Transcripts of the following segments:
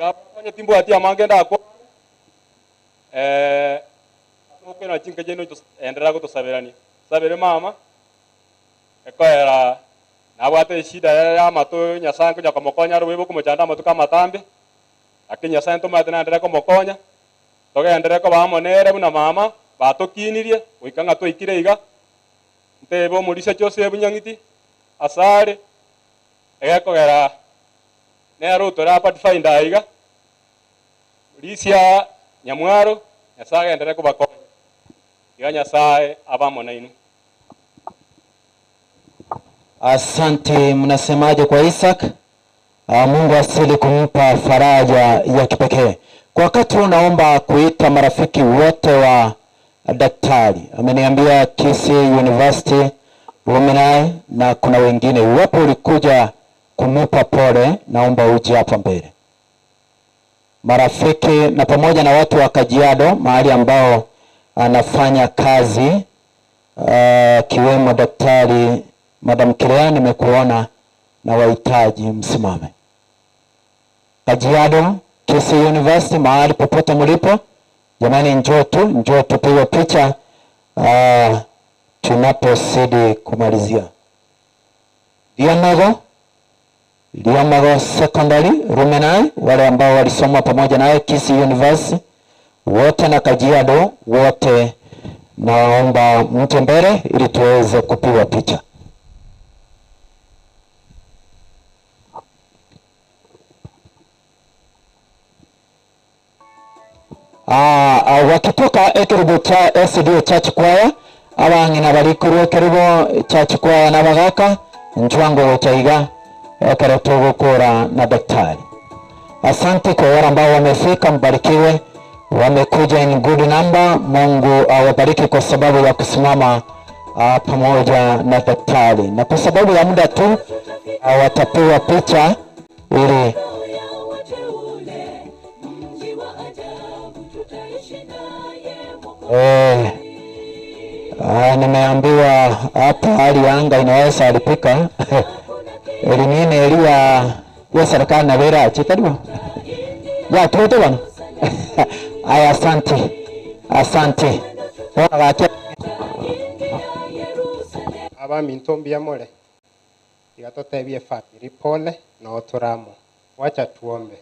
Gafanya timbo atia mangenda kwa okena chinke jeno endelea kutusaberani. Sabere mama ekoera nabwate shida ya mato Nyasaye kuja komokonya rwebo kumuchanda matu kama tambe. Lakini Nyasaye ntomate naendelea komokonya. Togendelea ko bamonere buna mama batokinirie goikanga toikire iga. Ntebo mulisa chose bunyangiti asare egekogera nero tora pathfinder iga. Mulisia Nyamwaro Nyasaye endelea kubakonya. Iga Nyasaye abamona inu. Asante. Mnasemaje kwa Isaac? Mungu asili kumpa faraja ya kipekee. Kwa wakati huu naomba kuita marafiki wote wa daktari. Ameniambia Kisii University Luminai na kuna wengine. Iwapo ulikuja kumupa pole, naomba uje hapa mbele. Marafiki na pamoja na watu wa Kajiado mahali ambao anafanya kazi, kiwemo daktari Madam Kilea, nimekuona na wahitaji msimame. Kajiado, Kisii University, mahali popote mlipo, jamani, njoo tu, njoo tupige picha tunapozidi kumalizia. Liomago Secondary Luminai, wale ambao walisoma pamoja naye Kisii University wote na Kajiado wote, naomba mje mbele ili tuweze kupiga picha. Wakitoka ekerubo cha SDA Church Choir, abang'ina bari korwa ekerubo Church Choir n'abagaka nchwango chaiga ekero tugukura na daktari. Asante kwa wale ambao wamefika, mbarikiwe. Wamekuja in good number. Mungu awabariki kwa sababu ya kusimama pamoja na daktari. Na kwa sababu ya muda tu watapewa picha ili nimeambiwa hapa hali ya anga inaweza alipika. Elimine elia ya serikali na vera chitariwa. Ya tuote bwana. Aya, asante. Asante. Aba mintombi ya mole. Igatotebie family pole na otoramo. Wacha tuombe.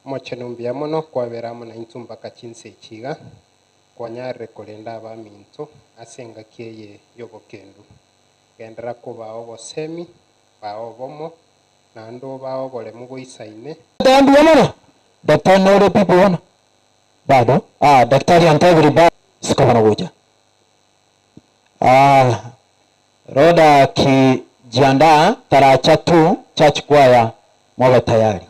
Mochenumbia mono kwaberamo na intumba kachinse chiga. Kwanyare kolenda aba minto asenga kieye yobokendu. Gendera kuba obosemi bao bomo na ndo bao bole mugoisaine. Daktari mono. Daktari nore pipo wana. Bado. Daktari antabiri ba sikona ngoja. Roda kijiandaa taracha tu church choir mwawe tayari.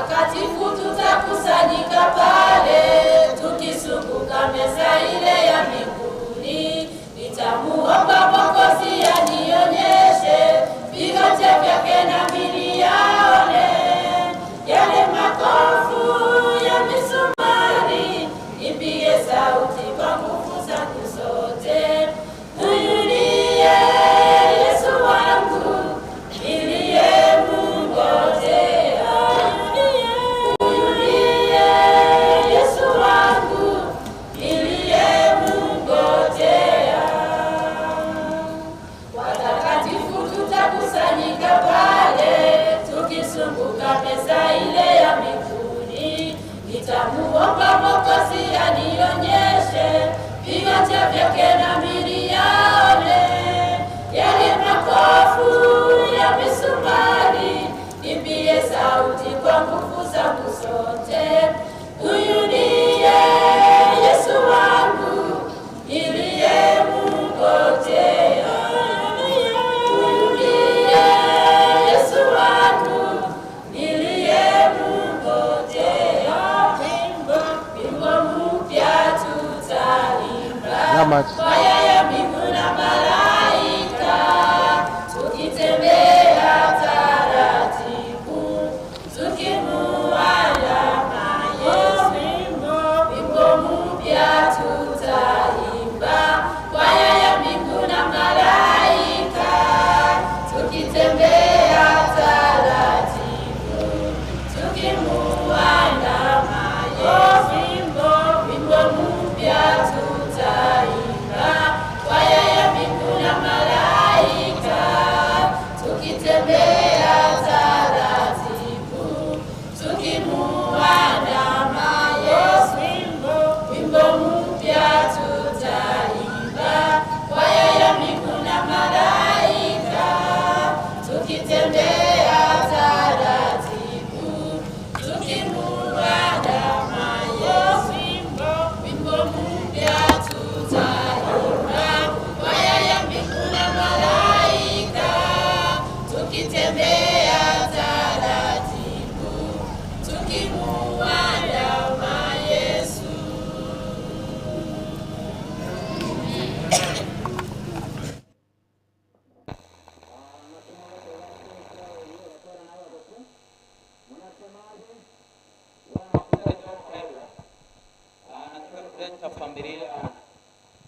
Watakatifu tutakusanyika pale, tukizunguka meza ile ya mbinguni. Nitamuomba Mwokozi anionyeshe viganja vyake nami niyaone, yale makofu ya misumari, nipige sauti kwa nguvu zangu zote. Huyu ndiye Yesu wangu niliyemngojea. Huyu ndiye Yesu wangu niliyemngojea. Watakatifu tutakusanyika pale, tukizunguka meza ile ya mbinguni. Nitamuomba Mwokozi anionyeshe viganja vyake nami niyaone, yale makofu ya misumari, nipige sauti kwa nguvu zangu zote. Huyu ndiye Yesu wangu niliyemngojea. Huyu ndiye Yesu wangu niliyemngojea. Wimbo mpya tutaimba, kwaya ya mbingu na malaika, tukitembea taratibu, tukimuandama Yesu. Wimbo mpya tutaimba, kwaya ya mbingu na malaika, tukitembea taratibu, tukimuandama Yesu. Wimbo mpya tutaimba, kwaya ya mbingu na malaika, tukitembea taratibu, tukimuandama Yesu. Wimbo mpya tutaimba, kwaya ya mbingu na malaika, tukitembea taratibu, tukimuandama Yesu. Wimbo mpya tutaimba, kwaya ya mbingu na malaika, tukitembea taratibu, tukimuandama Yesu.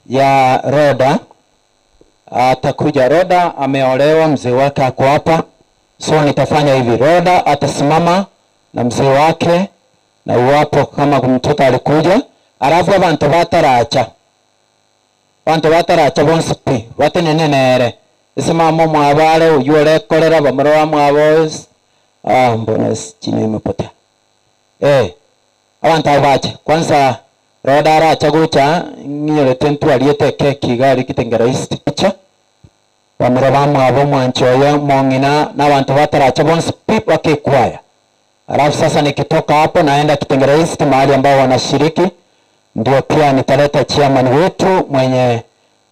Ya Roda atakuja. Roda ameolewa, mzee wake ako hapa, so nitafanya hivi, Roda atasimama na mzee wake na uwapo kama mtoto alikuja, alafu abantu bataracha, bantu bataracha bonsi pi batenenenere isimamo mwabale uyu orekorera bamurora mwabo. Ah, mbona chini imepotea? Abantu abo bache kwanza. Roda aracha gucha ng'inyorete ntwariete keki igari kitengera isticha bamura bamwabo mwanchoyo mong'ina n'abantu bataracha bonsi pi bakekwaya. Alafu sasa nikitoka hapo naenda Kitengela East mahali ambao wanashiriki, ndio pia nitaleta chairman wetu mwenye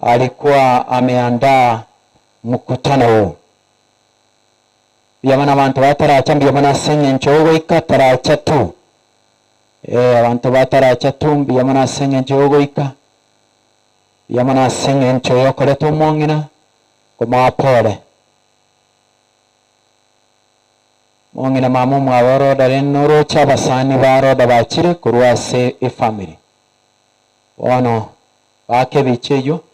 alikuwa ameandaa mkutano huu. Byamana abantu bataracha mbyamana ase ogoika taracha tu, abantu bataracha tu mbyamana ase ogoika byamana ase eng'encho yokoreta omong'ina komapore mong'ina mama omwabo roda renorocha abasani ba roda bachire korwa ase efamily bono bakebicha eywo.